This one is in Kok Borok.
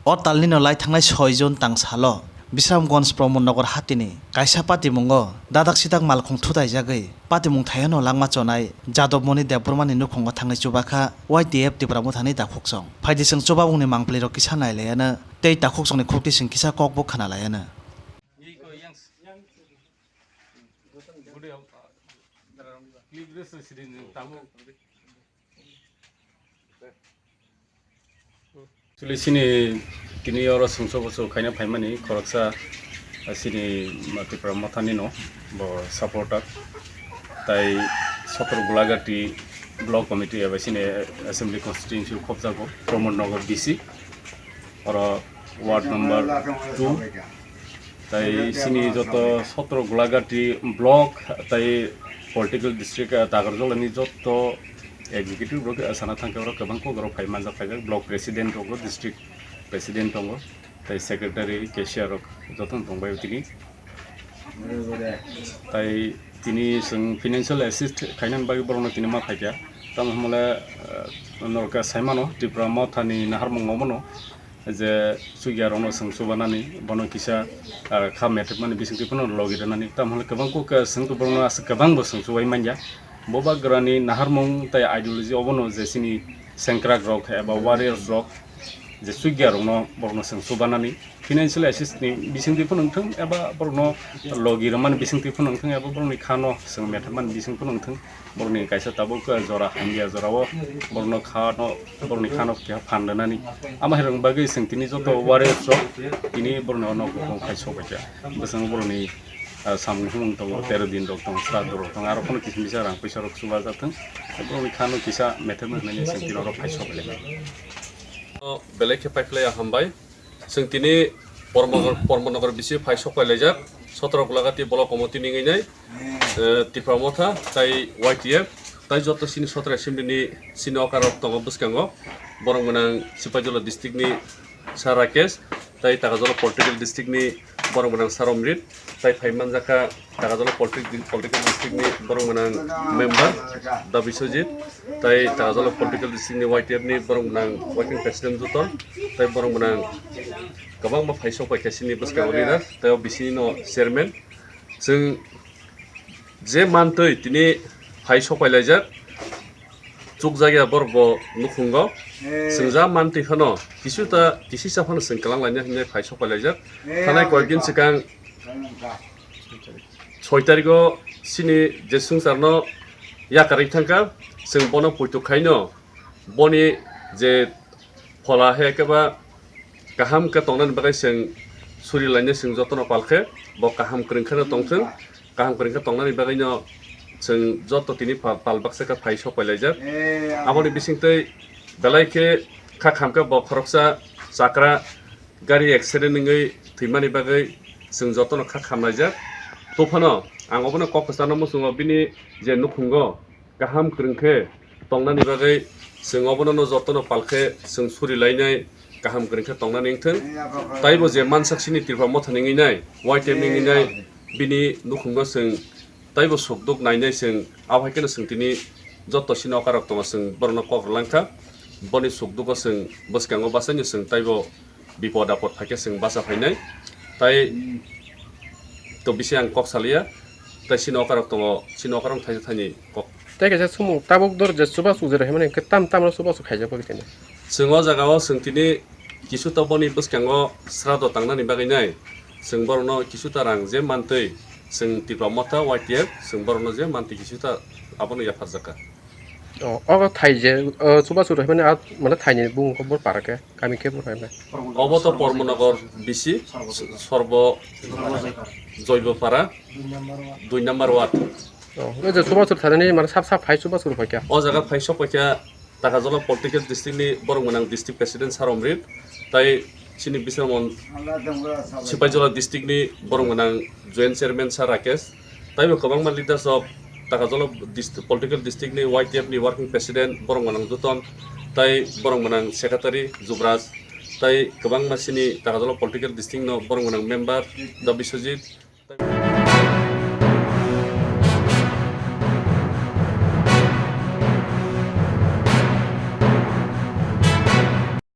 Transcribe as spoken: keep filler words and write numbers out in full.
O talnino lai thangnai soi June tang salo Bisramganj Pramod Nagar hatini kaisa patimungo dadak sidak malkhung thutaijagwi patimung thaiyano langma chonai Jadab Moni Debbarmani nukhungo thangwi chubakha Y T F Tipra Mothani takhuksong. Phaidi chwng chubabungni mangpilirok kisa nailayano tei takhuksongni khukti chwng kisa kokbo khwnalaiyano. Actually, chini tini oro songso boso khaina phaimani khoroksa, ah, chini Tipra Mothani no bo supporter. Tai Sotro Gulagati Block Committee eba chini Assembly Constituency khobjago Pramod Nagar B C. Oro ward number two. Tai chini joto Sotro Gulagati block tai political district, ah, Takarjolani joto executive rok, ah, sana thangkhe oro kwbang kok rok phai manjak, phai block president rok, district president tongo, tai secretary, cashier rok joto tongbai tini. Tai tini chwng financial assist khainani bagwi borokno tini ma phaikha. Tamo hwnmale, ah, norok saimano Tipra Mothani naharmung omono je chukya rokno chwng chubanani, bono kisa, ah, kha methepmani bisingtwi phano logi rwnani. Tamo hwnle kwbang kok, ah, chwng borokno aswk kwbang bo chwng chubai manya. Bubagrani naharmung tai ideology obono je chini sengkrak rok eba warriors rok je chukya rokno borokno chwng chubanani. Financial assist ni bisingtwi phano wngthung eba borokno logi rwmani bisingtwi phano wngthung eba borokni khano chwng methepmani bising phano wngthung, borokni kaisa tabuk jora hamya jorao borokno khano, borokni khano keha phan rwnani. Ama hai rokni bagwi chwng tini joto warriors rok tini borokni o nok bukhuk khai sok baikha. Bwskango borokni, ah, samung humung tongo, tero din rok tongo, sraddho rok tongo, aro phano kisa misa rang puisa rok chubajathung, borokni khano kisa methepma hinwi chwng tini oro khai sok baikha. O belai khe paiphlaiya hambai. Chwng tini Pormo-, Pormonagar bisi phai sok pai laijak, Sotro Gulagati Block Committee ni wngwi nai, eh, Tipra Motha tai Y T F tai joto chini Sotro Assembly ni chini okar rok tongo bwskango, borok mwnang Sipaijala district ni Sir Rakesh, tai Takajala political district ni borok mwnang Sir Omrit, tai phai manjakha Takajala politi-, political district ni borok mwnang member Da Biswajit, tai Takajala political district ni Y T F ni borok mwnang working president Juton, tai borok mwnang kwbangma phai sok pai kha chini bwskango leader, tai o bisini no chairman. Chwng je mantwi tini phai sok pai laijak, chukjakya borok bo nukhungo. Chwng ja mantwi phano kisu ta, kisi cha phano chwng kwlang laina hinwi phai sok pai laijak. Thanai koyekdin swkang soi tariko chini je swngcharno yakarwi thangkha, chwng bono poito khaino boni je phola hai khe ba kaham khe tongnani bagwi chwng suri lainai, chwng jotono pal khe bo kaham kwrwng kheno tongthwng, kaham kwrwng khe tongnani bagwino chwng joto tini pal, pal baksa khe phai sok pai laijak. Aboni bisingtwi belai khe kha kham khe bo khoroksa chakra gari accident wngwi thwimani bagwi chwng jotono kha kham laijak. Tophano ang obono kok kwcharno muchungo bini je nukhungo kaham kwrwng khe tongnani bagwi chwng obono no jotono pal khe chwng suri lainai, kaham kwrwng khe tongnani wngthwng. Taibo je mansak chini Tripura Mothani wngwi nai, Y T F ni wngwi nai, bini nukhungo chwng taibo sukduk nainai chwng, abo hai kheno chwng tini joto chini okarok tongo chwng borokno kok rwlangkha. Boni sukdugo chwng bwskango bachaino chwng taibo bipod apod phaikhe chwng bacha phainai. Tai to bisi ang kok saliya, tai chini okarok tongo, chini okarok thaisa thaini kok. Tei kaisa sumung tabuk dor je chubachu je rw hwnmani hwnkhe tam tamno chubachu khaijak bagwi tini. Chwng o jagao chwng tini kisu ta boni bwskango srado tangnani bagwi nai chwng borokno kisu ta rang je mantwi chwng Tipra Motha Y T F chwng borokno je mantwi kisu ta abono yapharjak kha. O, ogo thai je, o, chubachu rw hwnmani a, mane thaini bumung khe bor para khe, kami khe bor para khe. Obo to Pormonagar bisi, Sorbo Joibopara, dui number ward. O, o je chubachu thainani mane sap sap phai chubachu rw phaikha. O jaga phai sok phaikha Takajala political district ni borok mwnang district president Sir Omrit, tai chini Bisramon Sipaijala district ni borok mwnang joint chairman Sir Rakesh, taibo kwbangma leaders of Takajala dist-, political district ni Y T F ni working president borok mwnang Juton, tai borok mwnang secretary Jubraj, tai kwbangma chini Takajala political district no borok mwnang member Da Biswajit,